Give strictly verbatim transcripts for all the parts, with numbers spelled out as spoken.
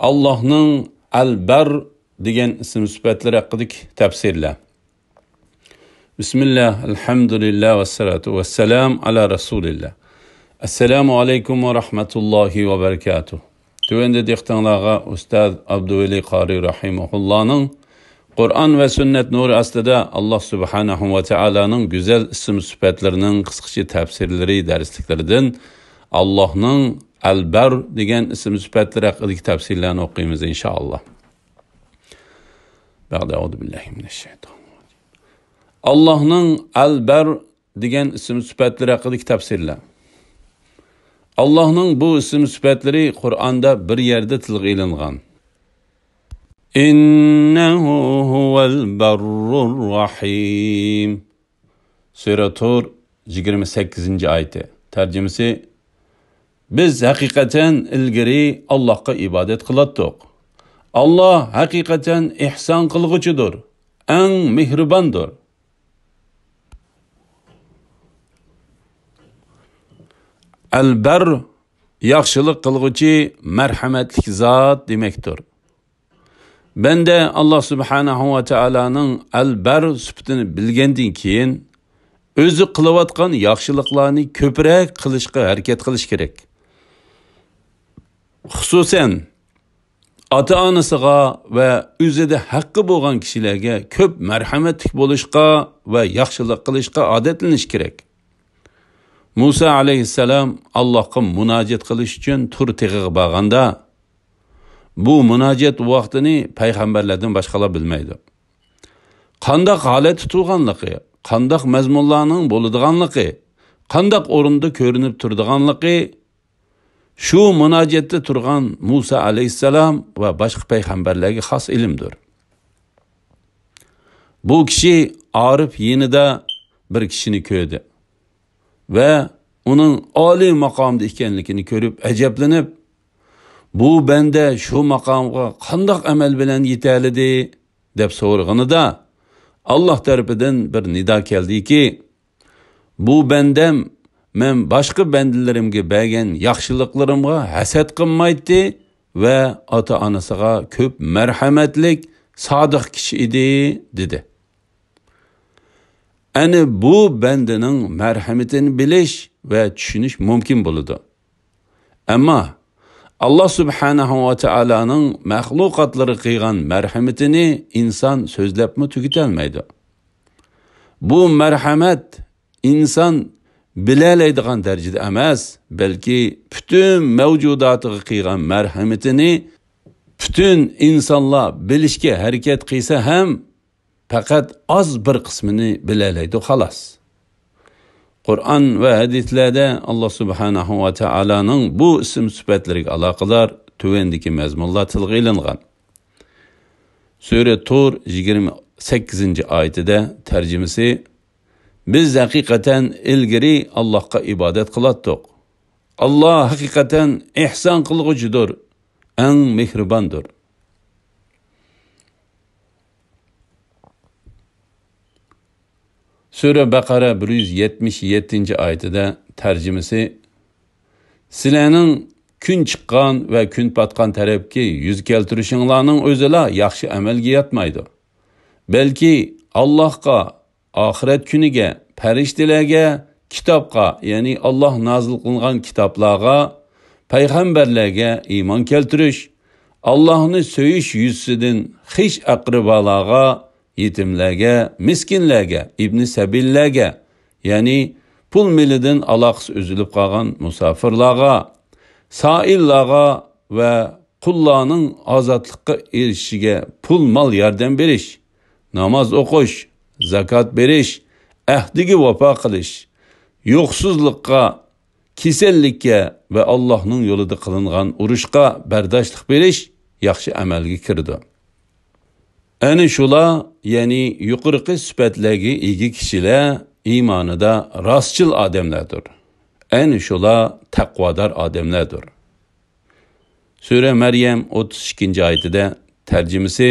ئاللاھنىڭ ئەل-بەر دېگەن ئىسىم سۈپەتلىرى ھەققىدىكى تەپسىرلەر. بىسمىللاھ، ئەلھەمدۇلىللاھ، ۋەسسالاتۇ ۋەسسالامۇ ئالا رەسۇلىللاھ. ئەسسالامۇ ئەلەيكۇم ۋە رەھمەتۇللاھى ۋە بەرىكاتۇھ. تۆۋەندە دىققىتىڭلارغا ئۇستاز ئابدۇۋەلى قارى رەھىمەھۇللانىڭ قۇرئان ۋە سۈننەت نۇرى ئاستىدا ئاللاھ سۇبھانەھۇ ۋە تائالانىڭ گۈزەل ئىسىم سۈپەتلىرىنىڭ قىسقىچە تەپسىرلىرى دەرسلىكلىرىدىن ئاللاھنىڭ ئەل-بەر دېگەن ئىسىم سۈپەتلىرى ھەققىدىكى تەپسىرلەرنى ئوقۇيمىز، ئىنشائاللاھ. بەئدە، ئەئۇزۇ بىللاھى مىنەششەيتانىررەجىم. ئاللاھنىڭ ئەل-بەر دېگەن ئىسىم سۈپەتلىرى ھەققىدىكى تەپسىرلەر. ئاللاھنىڭ بۇ ئىسىم سۈپەتلىرى قۇرئاندا بىر يەردە تىلغا ئېلىنغان. ئىننەھۇ ھۇۋەل بەررۇر رەھىم. سۈرە تۇر، يىگىرمە سەككىزىنچى ئايىتى. تەرجىمىسى: بىز ھەقىقەتەن ئىلگىرى ئاللاھقا ئىبادەت قىلاتتۇق. ئاللاھ ھەقىقەتەن ئېھسان قىلغۇچىدۇر، ئەڭ مېھرىباندۇر. ئەلبەر، ياخشىلىق قىلغۇچى، مەرھەمەتلىك زات دېمەكتۇر. بەندە ئاللاھ سۇبھانەھۇ ۋە تائالانىڭ ئەلبەر سۈپىتىنى بىلگەندىن كېيىن، ئۆزى قىلىۋاتقان ياخشىلىقلارنى كۆپرەك قىلىشقا ھەرىكەت قىلىش كېرەك. خۇسۇسەن، ئاتا-ئانىسىغا ۋە ئۆزىدە ھەققى بولغان كىشىلەرگە كۆپ مەرھەمەتلىك بولۇشقا ۋە ياخشىلىق قىلىشقا ئادەتلىنىش كېرەك. مۇسا ئەلەيھىسسالام ئاللاھقا مۇناجات قىلىش ئۈچۈن تۇر تېغىغا بارغاندا، بۇ مۇناجات ۋاقتىنى پەيغەمبەرلەردىن باشقىلار بىلمەيدۇ. قانداق ھالەتتە تۇرغانلىقى، قانداق مەزمۇنلارنىڭ بولىدىغانلىقى، قانداق ئورۇندا كۆرۈنۈپ تۇرىدىغانلىقى، شۇ مۇناجاتتا تۇرغان مۇسا ئەلەيھىسسالام ۋە باشقا پەيغەمبەرلەرگە خاس ئىلىمدۇر. بۇ كىشى ئارىپ يېنىدا بىر كىشىنى كۆردى ۋە ئۇنىڭ ئالىي ماقامدا ئىكەنلىكىنى كۆرۈپ ئەجەبلىنىپ، بۇ بەندە شۇ ماقامغا قانداق ئەمەل بىلەن يېتەلىدى؟ دەپ سورىغىنىدا، ئاللاھ تەرىپىدىن بىر نىدا كەلدىكى، بۇ بەندەم مەن باشقا بەندىلىرىمگە بەرگەن ياخشىلىقلىرىمغا ھەسەت قىلمايتتى ۋە ئاتا-ئانىسىغا كۆپ مەرھەمەتلىك، سادىق كىشى ئىدى، دېدى. ئەنە بۇ بەندىنىڭ مەرھەمىتىنى بىلىش ۋە چۈشىنىش مۇمكىن بولىدۇ. ئەمما ئاللاھ سۇبھانەھۇ ۋە تائالانىڭ مەخلۇقاتلىرىغا قىلغان مەرھەمىتىنى ئىنسان سۆزلەپمۇ تۈگىتەلمەيدۇ. بۇ مەرھەمەت ئىنسان بىلەلەيدىغان دەرىجىدە ئەمەس، بەلكى پۈتۈن مەۋجۇداتىغا قىلغان مەرھەمىتىنى پۈتۈن ئىنسانلار بىلىشكە ھەرىكەت قىلسا ھەم، پەقەت ئاز بىر قىسمىنى بىلەلەيدۇ، خالاس. قۇرئان ۋە ھەدىسلەردە ئاللاھ سۇبھانەھۇ ۋە تائالانىڭ بۇ ئىسىم سۈپەتلىرىگە ئالاقىدار تۆۋەندىكى مەزمۇنلار تىلغا ئېلىنغان. سۈرە تۇر يىگىرمە سەككىزىنچى ئايىتىدە، تەرجىمىسى: بىز ھەقىقەتەن ئىلگىرى ئاللاھقا ئىبادەت قىلاتتۇق. ئاللاھ ھەقىقەتەن ئېھسان قىلغۇچىدۇر، ئەڭ مېھرىباندۇر. سۈرە بەقەرە بىر يۈز يەتمىش يەتتىنچى ئايىتىدە، تەرجىمىسى: سىلەرنىڭ كۈن چىققان ۋە كۈن پاتقان تەرەپكە يۈز كەلتۈرۈشۈڭلارنىڭ ئۆزىلا ياخشى ئەمەلگە ياتمايدۇ. بەلكى ئاللاھقا، ئاخىرەت كۈنىگە، پەرىشتىلەرگە، كىتابقا، يەنى ئاللاھ نازىل قىلغان كىتابلارغا، پەيغەمبەرلەرگە ئىمان كەلتۈرۈش، ئاللاھنى سۆيۈش يۈزىسىدىن خىش ئەقرىبالارغا، يېتىملەرگە، مىسكىنلەرگە، ئىبنى سەبىللەرگە، يەنى پۇل مېلىدىن ئالاقىسى ئۈزۈلۈپ قالغان مۇساپىرلارغا، سائىللارغا ۋە قۇللارنىڭ ئازادلىققا ئېرىشىشىگە پۇل مال ياردەم بېرىش، ناماز ئوقۇش، زاكات بېرىش، ئەھدىگە ۋاپا قىلىش، يوقسۇزلۇققا، كېسەللىككە ۋە ئاللاھنىڭ يولىدا قىلىنغان ئۇرۇشقا بەرداشلىق بېرىش ياخشى ئەمەلگە كىرىدۇ. ئەنە شۇلار، يەنى يۇقىرىقى سۈپەتلەرگە ئىگە كىشىلەر ئىمانىدا راستچىل ئادەملەردۇر. ئەنە شۇلار تەقۋادار ئادەملەردۇر. سۈرە مەريەم ئوتتۇز ئىككىنچى ئايىتىدە، تەرجىمىسى: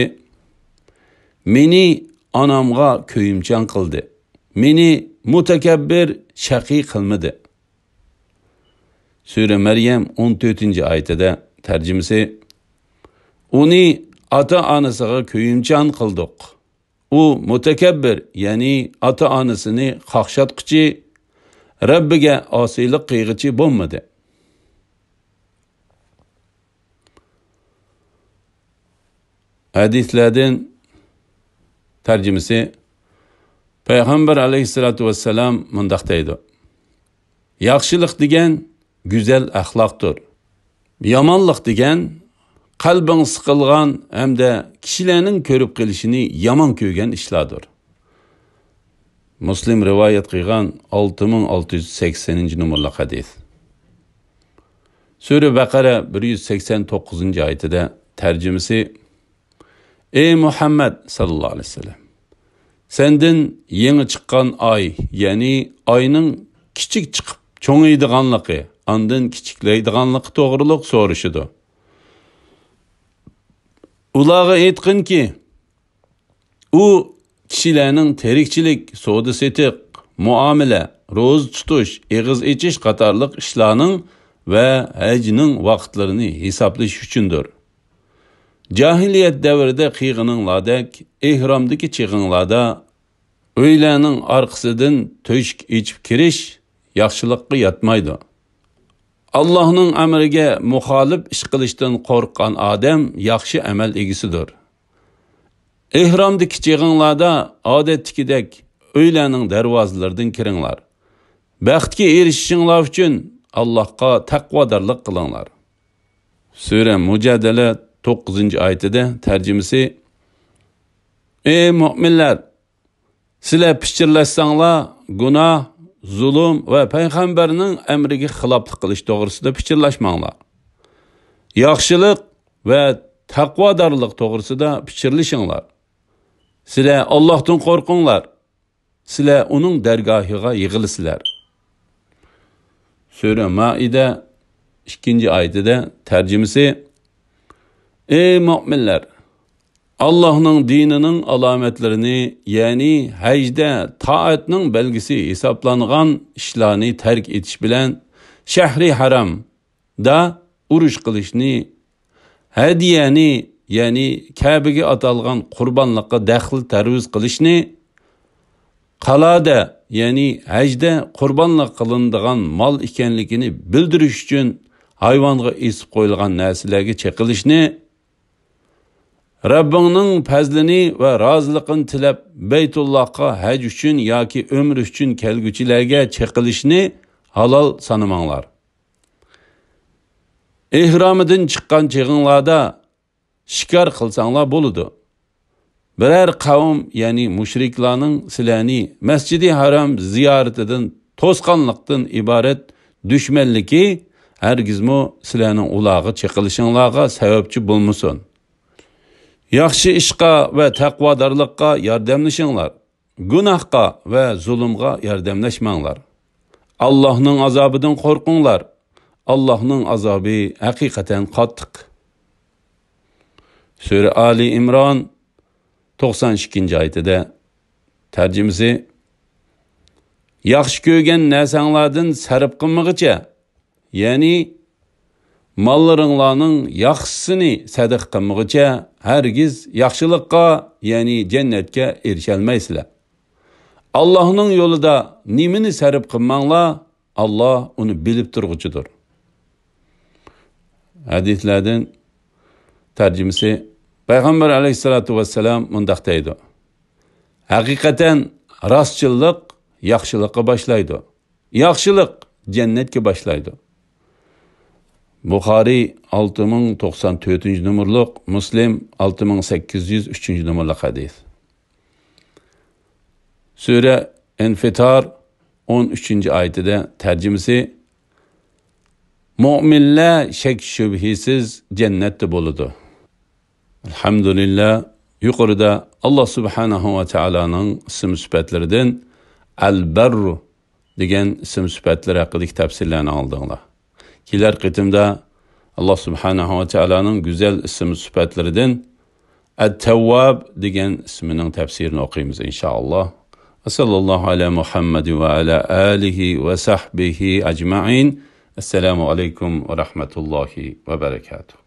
مېنى ئانامغا كۆيۈمچان قىلدى. مېنى مۇتەكەببىر، شەقىي قىلمىدى. سۈرە مەريەم ئون تۆتىنچى ئايىتىدە، تەرجىمىسى: ئۇنى ئاتا-ئانىسىغا كۆيۈمچان قىلدۇق. ئۇ مۇتەكەببىر، يەنى ئاتا-ئانىسىنى قاقشاتقۇچى، رەببىگە ئاسىيلىق قىلغۇچى بولمىدى. ھەدىسلەردىن تەرجىمىسى، پەيغەمبەر ئەلەيھىسسالاتۇ ۋەسسالام مۇنداق دەيدۇ: ياخشىلىق دېگەن گۈزەل ئەخلاقتۇر. يامانلىق دېگەن قەلبىڭ سىقىلغان ھەمدە كىشىلەرنىڭ كۆرۈپ قېلىشىنى يامان كۆرگەن ئىشلاردۇر. مۇسلىم رىۋايەت قىلغان ئالتە مىڭ ئالتە يۈز سەكسەنىنچى نومۇرلۇق ھەدىس. سۈرە بەقەرە بىر يۈز سەكسەن توققۇزىنچى ئايىتىدە تەرجىمىسى، ئەي مۇھەممەد ساللاللاھۇ ئەلەيھى ۋەسەللەم، سەندىن يېڭى چىققان ئاي، يەنى ئاينىڭ كىچىك چىقىپ چوڭىيىدىغانلىقى، ئاندىن كىچىكلەيدىغانلىقى توغرۇلۇق سورىشىدۇ. ئۇلارغا ئېيتقىنكى، ئۇ كىشىلەرنىڭ تىرىكچىلىك، سودا-سېتىق، مۇئامىلە، روزا تۇتۇش، ئېغىز ئېچىش قاتارلىق ئىشلارنىڭ ۋە ھەجنىڭ ۋاقىتلىرىنى ھېسابلىشى ئۈچۈندۇر. جاھىلىيەت دەۋرىدە قىلغىنىڭلاردەك ئېھرامدىكى چېغىڭلاردا ئۆيلەرنىڭ ئارقىسىدىن تۆشۈك ئېچىپ كىرىش ياخشىلىققا ياتمايدۇ. ئاللاھنىڭ ئەمرىگە مۇخالىپ ئىش قىلىشتىن قورققان ئادەم ياخشى ئەمەل ئىگىسىدۇر. ئېھرامدىكى چېغىڭلاردا ئادەتتىكىدەك ئۆيلەرنىڭ دەرۋازىلىرىدىن كىرىڭلار. بەختكە ئېرىشىشىڭلار ئۈچۈن ئاللاھقا تەقۋادارلىق قىلىڭلار. سۈرە مۇجادىلە توققۇزىنچى ئايىتىدە تەرجىمىسى، ئەي مۆمىنلەر! سىلەر پىچىرلاشساڭلار، گۇناھ، زۇلۇم ۋە پەيغەمبەرنىڭ ئەمرىگە خىلاپلىق قىلىش توغرىسىدا پىچىرلاشماڭلار. ياخشىلىق ۋە تەقۋادارلىق توغرىسىدا پىچىرلىشىڭلار. سىلەر ئاللاھتىن قورقۇڭلار. سىلەر ئۇنىڭ دەرگاھىغا يىغىلىسىلەر. سۈرە مائىدە ئىككىنچى ئايىتىدە تەرجىمىسى، ئەي مۆمىنلەر! ئاللاھنىڭ دىنىنىڭ ئالامەتلىرىنى، يەنى ھەجدە تائەتنىڭ بەلگىسى ھېسابلانغان ئىشلارنى تەرك ئېتىش بىلەن شەھرى ھەرامدا ئۇرۇش قىلىشنى، ھەدىيەنى، يەنى كەبىگە ئاتالغان قۇربانلىققا دەخلى تەرۇز قىلىشنى، قالادە، يەنى ھەجدە قۇربانلىق قىلىنىدىغان مال ئىكەنلىكىنى بىلدۈرۈش ئۈچۈن ھايۋانغا ئېسىپ قويۇلغان نەرسىلەرگە چېقىلىشنى، رەببىڭنىڭ پەزلىنى ۋە رازىلىقىنى تىلەپ بەيتۇللاھقا ھەج ئۈچۈن ياكى ئۆمرە ئۈچۈن كەلگۈچىلەرگە چېقىلىشنى ھالال سانىماڭلار. ئېھرامىدىن چىققان چېغىڭلاردا شىكار قىلساڭلار بولىدۇ. بىرەر قەۋم، يەنى مۇشرىكلارنىڭ سىلەرنى مەسجىدى ھارام زىيارىتىدىن توسقانلىقتىن ئىبارەت دۈشمەنلىكى ھەرگىزمۇ سىلەرنىڭ ئۇلارغا چېقىلىشىڭلارغا سەۋەبچى بولمىسۇن. ياخشى ئىشقا ۋە تەقۋادارلىققا ياردەملىشىڭلار. گۇناھقا ۋە زۇلۇمغا ياردەملەشمەڭلار. ئاللاھنىڭ ئازابىدىن قورقۇڭلار. ئاللاھنىڭ ئازابى ھەقىقەتەن قاتتىق. سۈرە ئالى ئىمران توقسان ئىككىنچى ئايىتىدە تەرجىمىسى، ياخشى كۆرگەن نەرسەڭلاردىن سەرپ قىلمىغىچە، يەنى ماللىرىڭلارنىڭ ياخشىسىنى سەدىقە قىلمىغۇچە ھەرگىز ياخشىلىققا، يەنى جەننەتكە ئېرىشەلمەيسىلەر. ئاللاھنىڭ يولىدا نېمىنى سەرپ قىلماڭلار، ئاللاھ ئۇنى بىلىپ تۇرغۇچىدۇر. ھەدىسلەردىن تەرجىمىسى، پەيغەمبەر ئەلەيھىسسالاتۇ ۋەسسالام مۇنداق دەيدۇ، ھەقىقەتەن راستچىللىق ياخشىلىققا باشلايدۇ. ياخشىلىق جەننەتكە باشلايدۇ. بۇخارىي ئالتە مىڭ توقسان تۆتىنچى نومۇرلۇق، مۇسلىم ئالتە مىڭ سەككىز يۈز ئۈچىنچى نومۇرلۇق ھەدىس. سۈرە ئىنفىتار ئون ئۈچىنچى ئايىتىدە تەرجىمىسى، مۆمىنلەر شەك-شۈبھىسىز جەننەتتە بولىدۇ. ئەلھەمدۇلىللا، يۇقىرىدا ئاللاھ سۇبھانەھۇ ۋە تائالانىڭ ئىسىم سۈپەتلىرىدىن ئەل-بەررۇ دېگەن ئىسىم سۈپەتلىرى ھەققىدىكى تەپسىرلەرنى ئاڭلىدىڭلار. كېلەر قېتىمدا ئاللاھ سۇبھانەھۇ ۋە تائالانىڭ گۈزەل ئىسىم سۈپەتلىرىدىن ئەت-تەۋۋاب دېگەن ئىسمىنىڭ تەپسىرىنى ئوقۇيمىز، ئىنشائاللاھ. ۋە سەللەللاھۇ ئەلا مۇھەممەد ۋە ئەلا ئالىھى ۋە سەھبىھى ئەجمەئىن. ئەسسالامۇ ئەلەيكۇم ۋە رەھمەتۇللاھى ۋە بەرەكاتۇھ.